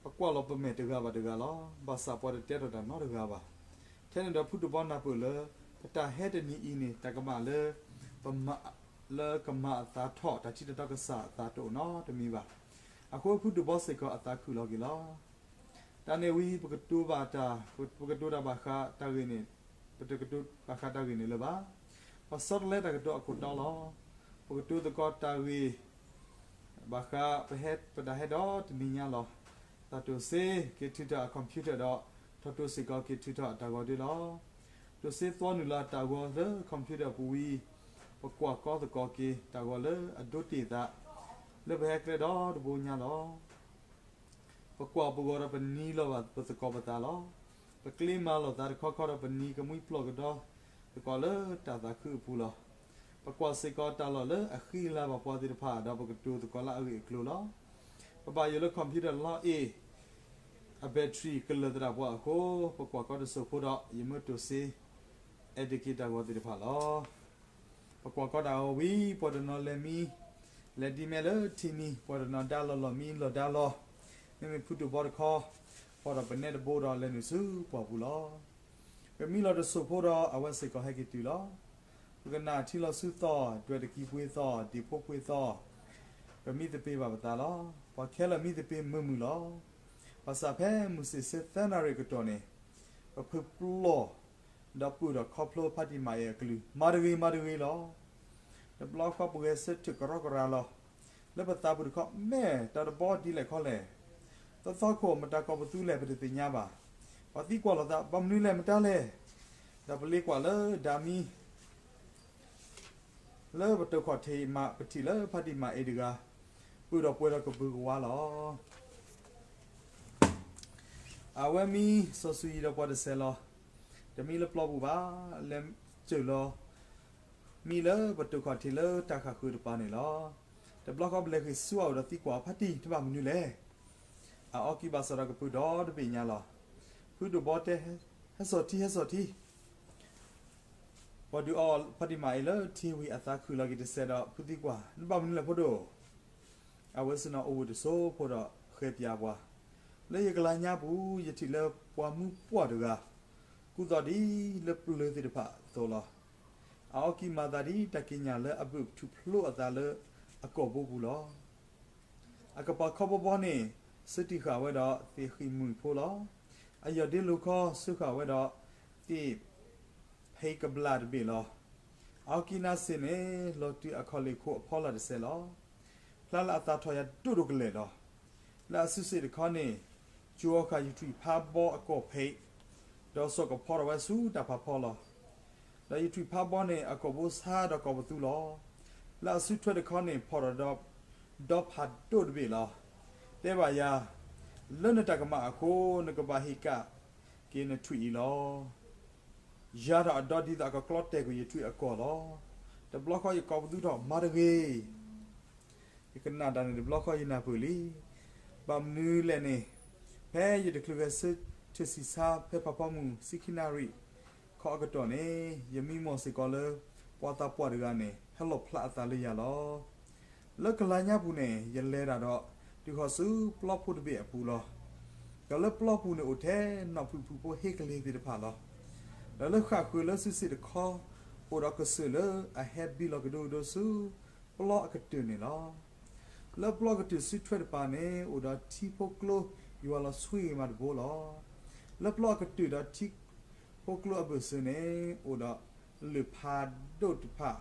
ပကွၢ်လီၤပမဲာ်တဂၤဘၣ်တဂၤလီၤ. ဘၣ်ဆၣ်ပှၤတတဲထီၣ်တၢ်နီတဂၤဘၣ်. ထဲန့ၣ်ဒီးဖုတဘီနၢ်ပၢၢ်လၢ ပတၢ်ဟဲတနံၤအံၤန့ၣ် တၢ်ကမၣ်လၢ ပမၤ လၢကမၤအသးထီၣ် တၢ်ထံတၢ်တီကစၢ်အသးတအိၣ်နီတမံၤဘၣ်. အဃိဖုတဘီစ့ၢ်ကီးအသးခုၣ်လီၤက့ၤလီၤ. တၢ်န့ၣ်ဝံၤ ပကတိၤဘၣ်တၢ်, ပကတိၤတၢ်ဘၣ်ဃးတၢ်ဂ့ၢ်န့ၣ်, ပတကတိၤဘၣ်ဃးတၢ်ဂ့ၢ်န့ၣ်လၢၤဘၣ်. ပဆီတလဲတၢ်ကတိၤအခိၣ်တီလီၤ. ပကတိၤသကိးတၢ်ဂ့ၢ် ဘၣ်ဃး ပဟဲ ပတၢ်ဟဲဒီးတနံၤညါလီၤ. တၢ်တိၢ်စ့က့ၤထုးထီၣ်အ computer ဒီး ထီၣ်တိၢ်စ့ၢ်ကီးက့ၤထုးထီၣ်အတၢ်ဂီၤဒၣ်လီၤ. တိၢ်စ့သွီနုာ်လီၤအတၢ်ဂီၤလၢ computer ပူၤဝံၤ ပကွၢ်ကီသကိးက့ၤတၢ်ဂီၤလၢအဒိတ့ၢ်သး လၢပဟဲကျဲဒီတဘိညါလီၤ. ပကွၢ်ပဂီၤဒီးပနံၤလီၤဘၣ်ပသကိးပသးလီၤ. ပကျ့မၤလိာ်သးတခီခီဒီးပနံၤကမှံပျီၢ်ကဒီသကိးလၢတၢ်သးခုအပူၤလီၤ. ပကွၢ်စ့ၢ်ကီးတၢ်လီၢ်လၢအဃံအလၤဘၣ်ပှၤသ့ၣ်တဖၣ်ဒီးပကတိၤသကိးလၢအဂ့ၢ်အကျိၤလီၤ. ပဘၣ်ယိၣ်လၢ computer လီအ့ၣ် အ battery ကလၢာ်သတးပှၤအဃိ ပကွၢ်ကီတစိၢ်ဖိဒီး ယမ့ၢ်တိၢ်စ့ edit က့ၤတၢ်ဂီၤသ့ၣ်တဖၣ်လီၤ. ပကွၢ်ကီတၢ်ဂီၤဝံၤ ပှၤတနီၤလဲၤမံ လဲၤဒံးမဲာ်လၢထံမံၤ, ပှၤတနီၤဒါလီၤလီၢ်မံလီၢ်ဒါလီၤ, မ့မ့ၢ်ဖုတဘီတခီ ဖီၣ်ဒီးပနဲတဘိဒီးလဲၤနုာ်ဆူပှၢ်ပူၤလီၤ. ပမံလီၤတစိၢ်ဖိဒီးအဝဲစ့ၢ်ကီးဟဲက့ၤတုၤလီၤ. ပကနၣ်ထံလီၤဆူသီၣ်, ဒွဲၣ်တကံၤပှ့ၤသီၣ်, ဒံၣ်ဖိပှ့ၤသီၣ်, ပမံသပ့ၤဘၣ်ပသးလီၤ. ပှၤခဲလၢာ်မံသပ့ၤမုာ်မုာ်လီၤ. ဘၣ်ဆၣ်ဖဲမုၢ်ဆ့ၣ်ဆၢသၢနၣ်ရံၣ်အကတီၢ်န့ၣ် ပဖုပျီၢ် ဒီးပုၢ်ဒီးခီဖျိဖါတံၢ်မၤအ့ၣ်အကလုၢ် မၤတဂ့ၤမၤတဂ့ၤလီၤ. တဘျီဃီပဂဲၤဆၢထၢၣ်ကရီကရၤလီၤ. လၢပသးပူၤတခီ မ့ၢ်တၢ်တဘီဒ်လဲၣ်ခီလဲၣ်. သီသီခိၣ်မတၤကိးပသူလဲၣ် ပတသ့ၣ်ညါဘၣ်. ပှၤသံကွၢ်လိာ်သး ဘၣ်မနုၤလဲၣ်မတၤလဲၣ်. ဒီးပလ့ကွၢ်လၢဒၣ်မံ လၢပတိၢ်ခီၣ်ထံးမး ပထံၣ်လၢဖါတံၢ်မၤအ့ၣ်တဂၤ ပုၢ်ဒီးပှဲၤဒီးကဘုးကဝါလီၤ. အဝဲမံစီၤစုၤယံၤဒီးပှၤတဆဲးလီၤ. တမံလၢပျီပူၤဘၣ်, လဲၤစၢၤလီၤ မံလၢပတိၢ်ခီၣ်ထံးလၢတၢ်ဃၣ်ဃုာ်တပၤန့ၣ်လီၤ. တဘျီဃီပလဲၤဃ့ၢ်ဆူအအိၣ်ဒီးသံကွၢ်အီၤ ဖါတံၢ် တဘၣ်မနုၤလဲၣ်. အအီကံဘၣ်စးဒီးကပုာ်ဒီတဘ့ၣ်ညါလီၤ. ဖုတဘီတဲ ဟဲစိာ်ထံ ဟဲစိာ်ထံ ပှၤဒုးအီဖါတံၢ်မၤအ့ၣ်လၢထံဝံၤအသးခုၣ်လီၤက့ၤတစဲးဒီးဖုသံကွၢ် နဘၣ်မနုၤလဲၣ်ဖိဒိၣ်. အဝဲဆ့ၣ်နီၤအိၣ်ဝူၤတစိၢ်ဖိဒီးဃဲၤပၠးပှၤ, လၢယကလၤညါပူၤ ယထံၣ်လၢပှၤမူပှၢ်တဂၤ ကူသိးဒ်လၢပျၢၤသ့ၣ်တဖၣ်အသိးလီၤ. အအီကံမၤသးဒ်တၢ်ကံးညာ်လၢအဘုၣ်ထူၣ်ဖျိအသးလၢအကိာ်ဘိပူၤလီၤ. အကပၤခီဘီဘီန့ၣ် စၢတံၢ်ဃာ်ဝဲဒီးသ့ၣ်ဃံၣ်မုၢ်ဖိလီၤ. အယီၢ်ဒ့လိၤခီစၢဃာ်ဝဲဒီးသ့ၣ်ဖံးကဘျၣ်တဘ့ၣ်လီၤ. အအီကံနါစ့ၣ်န့ၣ် လီၤတုၤအခီၣ်လ့ၣ်ခိၣ်အဖီလာ်တစဲးလီၤ. ဖျါလၢအသးထီၣ်ယၤဒိၣ်ဒိၣ်ကလဲာ်လီၤ. လၢအစုစ့ၣ်တခီန့ၣ် ကၠိၤအီၤဃာ်ယထွံၣ်ဖးဘီအကိာ်ဖံး ဒီးစိာ်ကဖီထီၣ်ဝဲဆူတၢ်ဖးဖီလီၤ. ဒီးယထွံၣ်ဖးဘီန့ၣ်အကိာ်ဘိဆါဒီးကိာ်ပသူလီၤ. လၢအစုထွဲတခီန့ၣ် ဖီၣ်ထီၣ်ဒီးဒီဖးဒိၣ်တဘ့ၣ်လီၤ. တဲဘၣ်ယၤ, လၢနတၢ်ကမၣ်အဃိ နကဘၣ်ဟ့ၣ်ကၣ်က့ၤနထွံၣ်အံၤလီၤ. ယၤထီၣ်အဒီဒ်သိးအကကျီတဲာ်ကွံာ်ယထွံၣ်အကိာ်လီၤ. တဘျီဃီယကိာ်ပသူထီၣ်မၤတဂ့ၤ ယကနၣ်တၢ်န့ၣ်တဘျီဃီယနၢ်ပၢၢ်လံ. ဘၣ်မနုၤလဲၣ်န့ၣ်, ဖဲယတချုးဂဲၤဆၢထၢၣ်ဆံၣ်ဆါဖဲဖးဖီမုၢ်ဆံခံနၣ်ရံၣ်ခီအကတီၢ်န့ၣ်, ယမံမီၢ်စ့ၢ်ကီးလၢ ပှၤသးပှၢ်တဂၤန့ၣ် ဟဲလီၣ်ဖျါအသးလၢယၤလီၤ. လၢကလၤညါပူၤန့ၣ် ယလဲၤတၢ်ဒီး တုၤဃီၤဆူပျီဖိတဘ့ၣ်အပူၤလီၤ. ဒီးလၢပျီပူၤန့ၣ်အိၣ်ထဲ နီၣ်ဖုၣ်ဖုၣ်ဖိဟ့ၣ်ကလ့ၤသ့ၣ်တဖၣ်လီၤ. ဒီးလၢဃၣ်ဃုာ်လၢစုစ့ၣ်တခီ အိၣ်ဒီးကစၢၢ်လၢအဟဲဘံလီၤကဒိကဒိဆူ ပျီအကတၢၢ်န့ၣ်လီၤ. လၢပျီအကတၢၢ်စုထွဲတပၤန့ၣ် အိၣ်ဒီးထံဖိကျိယွၤလီၤဆှံဂ့ၤမးတဘိလီၤ. လၢပျီအကတၢၢ်ဒီးထံဖိကျိအဘၢၣ်စၢၤန့ၣ် အိၣ်ဒီးလၢၢ်ဖးဒိၣ်တဖၣ်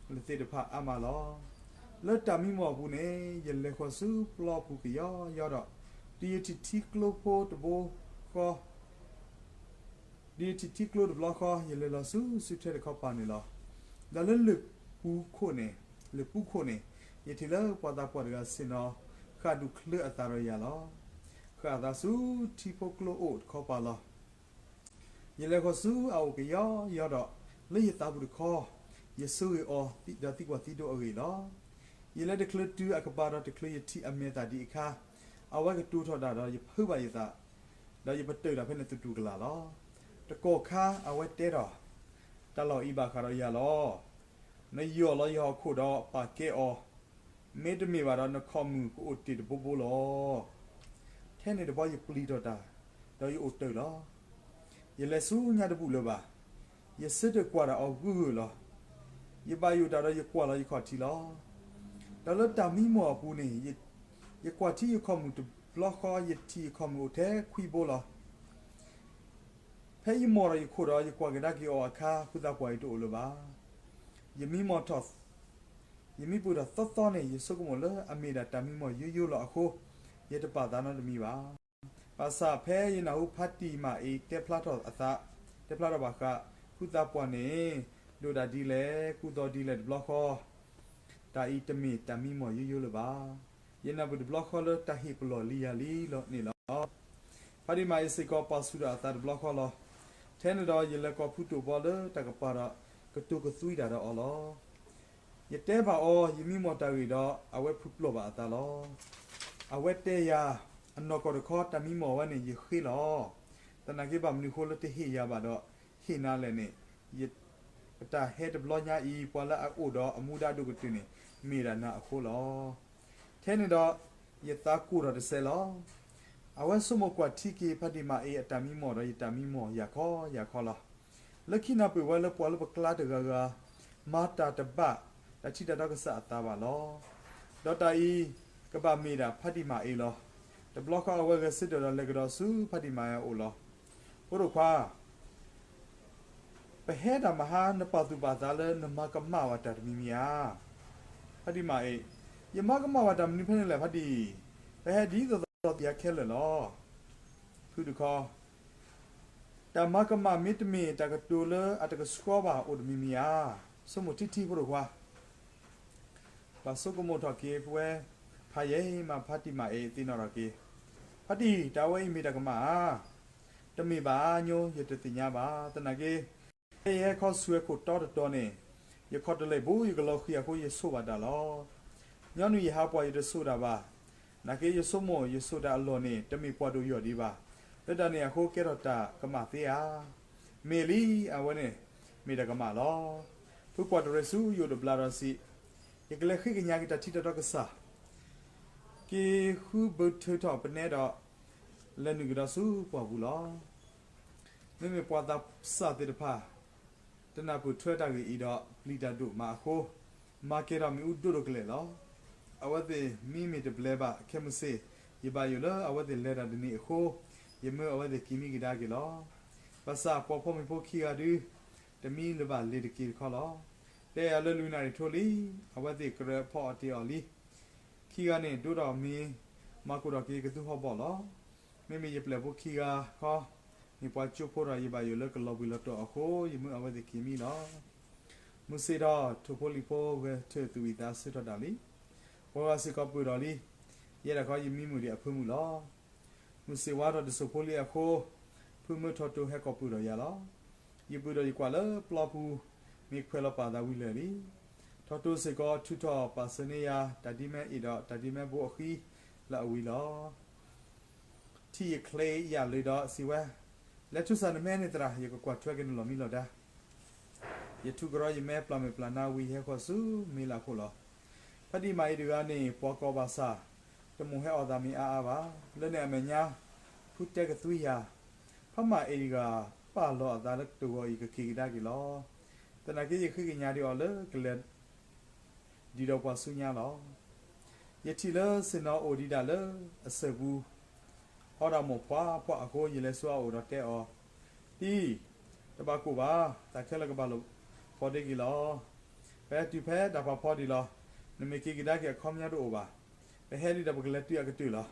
လၢသ့ၣ်တဖၣ်အါမးလီၤ. လၢတၢ်မံမီၢ်အပူၤန့ၣ် ယလဲၤဃီၤဆူပျီပူၤကယီယီဒီး တုၤယထံၣ်ထံကျိဖိတဘိဃီ တုၤယထံၣ်ထံကျိတဘျီဃီ ယလဲၤလီၤဆူစုထွဲတခီပၤန့ၣ်လီၤ. ဒီးလၢလၢၢ်ပူၤခိၣ်န့ၣ်, လၢၢ်ပူၤခိၣ်န့ၣ် ယထံၣ်လၢပှၤသးပှၢ်တဂၤဆ့ၣ်နီၤ ဃၣ်ဒူၣ်ချၢအသးဒီးယၤလီၤ. ဃၣ်အသးဆူထံဖိကျိအိၣ်တခီပၤလီၤ. ယလဲၤဃီၤဆူအအိၣ်ကယီယီဒီး လၢယသးပူၤတခီ ယဆိၣ်ဂ့ၤအီၤဒီးသံကွၢ်သံဒိးအဂ့ၢ်လီၤ. ယလဲၤတချုးတုၤအကပၤဒီးတချုးယထံၣ်အမဲာ်သၣ်ဒံးအခါ အဝဲကတိၤထီၣ်တၢ်ဒီးယဖုးဘၣ်ယသး ဒီးယပတုာ်တၢ်ဖဲန့ၣ်သတူၢ်ကလာ်လီၤ. တကီၢ်ခါအဝဲတဲထီၣ်, တၢ်လီၢ်အံၤဘၣ်ဃးဒီးယၤလီၤ. နယီၢ်လီၤယဟီၣ်ခိၣ်ဒီးပာ်ကဲအီၤ, မ့တမ့ၢ်ဘၣ်ဒီးနခီၣ်မုၢ်ကအိၣ်တ့ၢ်တဘိဘိလီၤ. ထဲန့ၣ်တဘျီယပျံၤထီၣ်တၢ်, ဒီးယအိၣ်တၢၢ်လီၤ. ယလဲၤဆူညါတဘူၣ်လၢၤဘၣ်. ယဆၢထၢၣ်ကွၢ်တၢ်အီၤဂုၢ်ဂုၢ်လီၤ. ယဘၣ်ယိၣ်တၢ်ဒီးယကွၢ်လီၤယခီၣ်ထံးလီၤ. ဒီးလၢတၢ်မံမီၢ်အပူၤန့ၣ်, ယကွၢ်ထံယခီၣ်မုၢ်တဘျီဃီ ယထံၣ်ယခီၣ်မုၢ်အိၣ်ထဲခွံဘိလီၤ. ဖဲယမီၢ်ဒီးယခိၣ်ဒီး ယကွၢ်ကဒါက့ၤအီၤအခါ ဖုသးပှၢ်အံၤတအိၣ်လၢၤဘၣ်. ယမံမီၢ်ထီၣ်, ယမံပၢၢ်ထီၣ်သီသီန့ၣ် ယဆိကမိၣ်လၢအမ့ၢ်ဒၣ်တၢ်မံမီၢ်ယိယိလီၤအဃိ, ယတပာ်သးနီတမံၤဘၣ်. ဘၣ်ဆၣ်ဖဲယနၢ်ဟူဖါတံၢ်မၤအ့တဲဖျါထီၣ်အသး, တဲဖျါထီၣ်ဘၣ်ဃး ဖုသးပှၢ်န့ၣ် ဒိၣ်ဒၣ်ဒ်လဲၣ် ကူၣ်သီဒ်လဲၣ်တဘျီဃီ, တၢ်အံၤတမ့ၢ်တၢ်မံမီၢ်ယိယိလၢၤဘၣ်. ယနၢ်ပၢၢ်တဘျီဃီလၢတၢ်ဟ့ၣ်ပလီၢ်လံယၤလံန့ၣ်လီၤ. ဖါတံၢ်မၤအ့စ့ၢ်ကီးပာ်ဆူၣ်ထီၣ်အသးတဘျီဃီလီၤ. ထဲန့ၣ်ဒီးယလဲၤကိးဖုတိၢ်ဘီလၢတၢ်ကပၤဒီး ကတိၤကသွံတၢ်ဒီးအီၤလီၤ. ယတဲဘၣ်အီၤ ယမံမီၢ်တၢ်ဂ့ၢ်ဒီး အဝဲဖုပျီၢ်ဘၣ်အသးလီၤ. အဝဲတဲယၤ, အနီၢ်ကီၢ်တခီ တၢ်မံမီၢ်ဝဲန့ၣ် ယဃ့လီၤ. သနာ်က့ဘၣ်မနုၤအဃိလၢတဟ့ၣ်ယၤဘၣ်ဒီး ဟ့ၣ်နၤလဲၣ်န့ၣ်, ယ, ပတၢ်ဟဲတဘျီညါအံၤ ပှၤလၢအအိၣ်ဒီးအမူဒါအဒိၣ်ကတၢၢ်န့ၣ် မ့ၢ်ဒၣ်နၤအဃိလီၤ. ထဲန့ၣ်ဒီး ယသးကိၢ်ထီၣ်တစဲးလီၤ. အဝဲဆိကမိၣ်ကွၢ်ထံက့ၤဖါတံၢ်မၤအ့အတၢ်မံမီၢ်ဒီး ယတၢ်မံမီၢ်ယၤခီယၤခီလီၤ. လၢခံနၢ်ပၢၢ်ဝဲလၢပှၤလၢပကျါတဂၤဂၤ မၤတၢ်တဘၣ် တၢ်ထံၣ်တၢ်ဒီကစၢ်အသးဘၣ်လီၤ. ဒီးတၢ်အံၤ ကဘၣ်မ့ၢ်ဒၣ်ဖါတံၢ်မၤအ့လီၤ. တဘျီဃီအဝဲဂဲၤဆၢထၢၣ်ဒီးလဲၤကဒီးဆူဖါတံၢ်မၤအ့အအိၣ်လီၤ. ဖိဒိၣ်ခွါ ပဟဲတၢ်မၤဟါနပာ်သူၣ်ပာ်သးလၢနမၤကမၣ်ဝဲတၢ်တမံၤမံၤဧါ. ဖါတံၢ်မၤအ့, ယမၤကမၣ်ဝဲတၢ်မနုၤဖဲန့ၣ်လဲၣ်ဖါတံၢ်, ပဟဲဒ်သိးသိးသ့ၣ်ညါခဲလၢာ်လီၤ. ဖုတခီ, တၢ်မၤကမၣ်မ့တမ့ၢ်တၢ်ကတိၤလၢအတကဆှီဘၣ်အိၣ်တမံၤမံၤဧါ. ဆိကမိၣ်ထံထံဖိဒိၣ်ခွါ ပှၤဆိကမိၣ်ထီၣ်က့ၤပဝဲ ဖးယံာ်မးဖါတံၢ်မၤအ့သ့ၣ်နီၣ်ထီၣ်က့ၤ, ဖါတံၢ် တၢ်ဝဲအံၤမ့ၢ်တၢ်ကမၣ်ဧါ. တမ့ၢ်ဘၣ်ညိ ယတသ့ၣ်ညါဘၣ်. သနာ်က့ ဖဲယဟဲခီဆူဟဲခိၣ်တီတတီၤန့ၣ် ယခီၣ်တလဲၢ်ဘိ ယကလီၤဃံၤအဃိ ယဆိၣ်ဘၣ်တၢ်လီၤ. ညီနုၢ်ယဟးပှၢ်ယတဆိၣ်တၢ်ဘၣ်. သနာ်က့ယဆိကမိၣ် ယဆိၣ်တၢ်အလီၢ်န့ၣ် တမ့ၢ်ပှၤဒိၣ်ယိာ်ဒံးဘၣ်. လၢတၢ်န့ၣ်အဃိ ကဲထီၣ်တၢ်ကမၣ်သ့ဧါ. မ့ၢ်လံ, အဝဲန့ၣ် မ့ၢ်တၢ်ကမၣ်လီၤ. ဖုကွၢ်တရံးဆူယအိၣ်တဘျီဒီးစံး, ယကလဲၤဃ့ကညးက့ၤတၢ်ထံၣ်တၢ်ဒီကစၢ် က့ၤဃုဘုထုးထီၣ်ပနဲဒီး လဲၤနုာ်ကဒီးဆူပှၢ်ပူၤလီၤ. မ့မ့ၢ်ပှၤသးစၢ်သ့ၣ်တဖၣ် တနၢ်ပၢၢ်ထွဲတၢ်ဂ့ၢ်အံၤဒီး ပျံၤတၢ်ဒိၣ်မးအဃိ မၤကဲၤထီၣ်မ့ၣ်အူဒိၣ်ဒိၣ်ကလဲာ်လီၤ. အဝဲသ့ၣ်မံမ့ၢ်တဘျဲးဘၣ် ခဲမုၢ်ဆ့ၣ် ယဘၣ်ယိၣ်လၢအဝဲသ့ၣ်လဲၤတၢ်တနံၤအဃိ ယမၢအဝဲသ့ၣ်က့ၤမံကဒါက့ၤလီၤ. ဘၣ်ဆၣ်ပှၤဖီမ့ၤဖိခံဂၤဒု တမံလၢၤဘၣ်လ့ၤတက့ၤတခီလီၤ. တဲယၤလၢလွံၢ်နၣ်ရံၣ်ထိလံ, အဝဲသ့ၣ်ကရၢဖီအီၣ်တ့ၢ်အီၤလံ. ခံဂၤန့ၣ် ဒိဒီးမ့ၤ မၤကိၢ်ထီၣ်က့ၤကသူဟီၣ်ဘီၣ်လီၤ. မ့မ့ၢ်ယပျဲၢ်ဖိခံဂၤခီ မ့ၢ်ပှၤကၠိဖိဒီး ယဘၣ်ယိၣ်လၢကလီၤဘှံးလီၤတီၤအဃိ ယမၢအဝဲသ့ၣ်က့ၤမံလီၤ. မုၢ်ဆ့ၣ်ထီၣ် ထိၣ်ဖိလံၣ်ဖိဂဲၤထၢၣ်သူၣ်ဝံၣ်သးဆၢထီၣ်တၢ်လံ. ပှၤဂၤစ့ၢ်ကီးပၢၢ်ထီၣ်လံ. ယဲဒၣ်ခီယမံမုာ်ဒံးအဖၢမုၢ်လီၤ. မုၢ်ဆ့ၣ်ဝါထီၣ်တစိၢ်ဖိလံအဃိ ဖုမၢထီၣ်တိၤဟဲကိးပၢၢ်ထီၣ်ယၤလီၤ. ယပုၢ်ဒီးယကွၢ်လၢပျီပူၤ မ့ၢ်ခွဲးလီၤပာ်သးဝံၤလၢာ်လံ. ထီၣ်တိၤစ့ၢ်ကီးထုးထီၣ်ပာ်စၢၤန့ၢ်ယၤ တၢ်ဒ်မဲအ့ၣ်ဒီးတၢ်ဒ်မဲဘိအဃံလၢအဝံၤလီၤ. ထံၣ်ယချ့ယၣ်လၢာ်ဒီးစံးဝဲ, လဲၤထုးစၢ်နမဲန့ၣ်သရၣ် ယကကွၢ်ထွဲက့ၤနလီၢ်မံလီၢ်ဒါ. ယထုးကရီယမဲပျၢ်မဲာ်ပျၢ်နါဝံၤယဟဲဃီၤဆူမ့ၢ်လၢ်ခိၣ်လီၤ. ဖါတံၢ်မၤအ့တဂၤန့ၣ် ပှၤကိးဘၣ်ဆၣ် တမိၣ်ဟဲအီၣ်သးမ့ၢ်အါအါဘၣ်. လၢန့ၣ်အမဲာ်ညါ ဖုတဲကသွံယၤ, ဖါမၤအ့တဂၤ ပာ်လီၤအသးလၢတဂီၤအံၤကက့ၤကဒါက့ၤလီၤ. သနာ်က့ယဃ့ကညးဒံးအီၤလၢကလဲၤ ဒံးဒီးပှၤဆူညါလီၤ. ယထံၣ်လၢဆ့ၣ်နီၤအိၣ်ဒံးဒၣ်လၢအစၢၤပူၤ, အီဒၣ်မိၢ်ဖှါဖှါအဃိ ယလဲၤဆူအအိၣ်ဒီးတဲအီၤ, တံၢ်, တဘၣ်ကိၢ်ဘၣ်, တၢ်ခဲလၢာ်ကဘၣ်လိာ်ဖိးဒ့က့ၤလီၤ. ပဟဲတုၤဖဲတၢ်ဖးဖီဒံးလီၤ. နမ့ၢ်က့ၤကဒါက့ၤအခီပညီတအိၣ်ဘၣ်. ပဟဲလံဒီးပကလဲၤတုၤအကတၢၢ်လီၤ.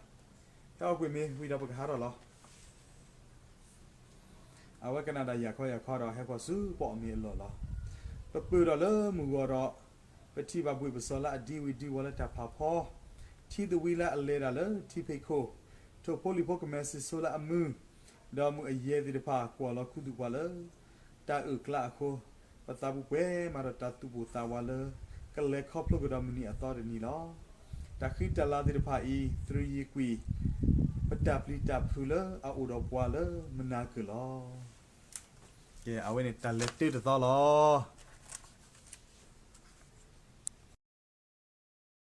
ဟဲအီၣ်ကွံာ်မ့ၤဝံၤဒီးပကဟးထီၣ်လီၤ. အဝဲကနၣ်ဒၣ်ယၤခီယၤခီဒီးဟဲဃီၤဆူပှၤအီၣ်မ့ၤအလီၢ်လီၤ. ပပၢၢ်ဒီးလၢမုၢ်ဂီၤဒီး ပထံၣ်ဘၣ်ဘှ့ၣ်ပစီၤလၢအဒံဝံၤဒံဝီၤလၢတၢ်ဖးဖီ, ထံသဝံလၢအလဲၤတၢ်လၢထံဖံးခိၣ်, ထိၣ်ဖိလံၣ်ဖိကမဲာ်စံၣ်စိလၢအမုာ်, ဒီးမုၢ်အယဲၢ်သ့ၣ်တဖၣ်ကွၢ်လီၤခူသူၣ်ပှၤလၢ တၢ်အုၣ်ကျါအဃိ, ပသးပူၤပှဲၤမးဒီးတၢ်သူၣ်ပိၢ်သးဝးလၢ ကလဲၤခီဖျိကဒီးမုၢ်နံၤအသီတနံၤလီၤ. တၢ်ဃံတၢ်လၤသ့ၣ်တဖၣ်အံၤ တြူာ်ယံၤကွံာ် ပတၢ်ပျံၤတၢ်ဖုးလၢအအိၣ်ဒီးပှၤလၢမုၢ်နၤကၢၢ်လီၤ. အဝဲန့ၣ်တၢ်လဲၤတၢတသီလီၤ.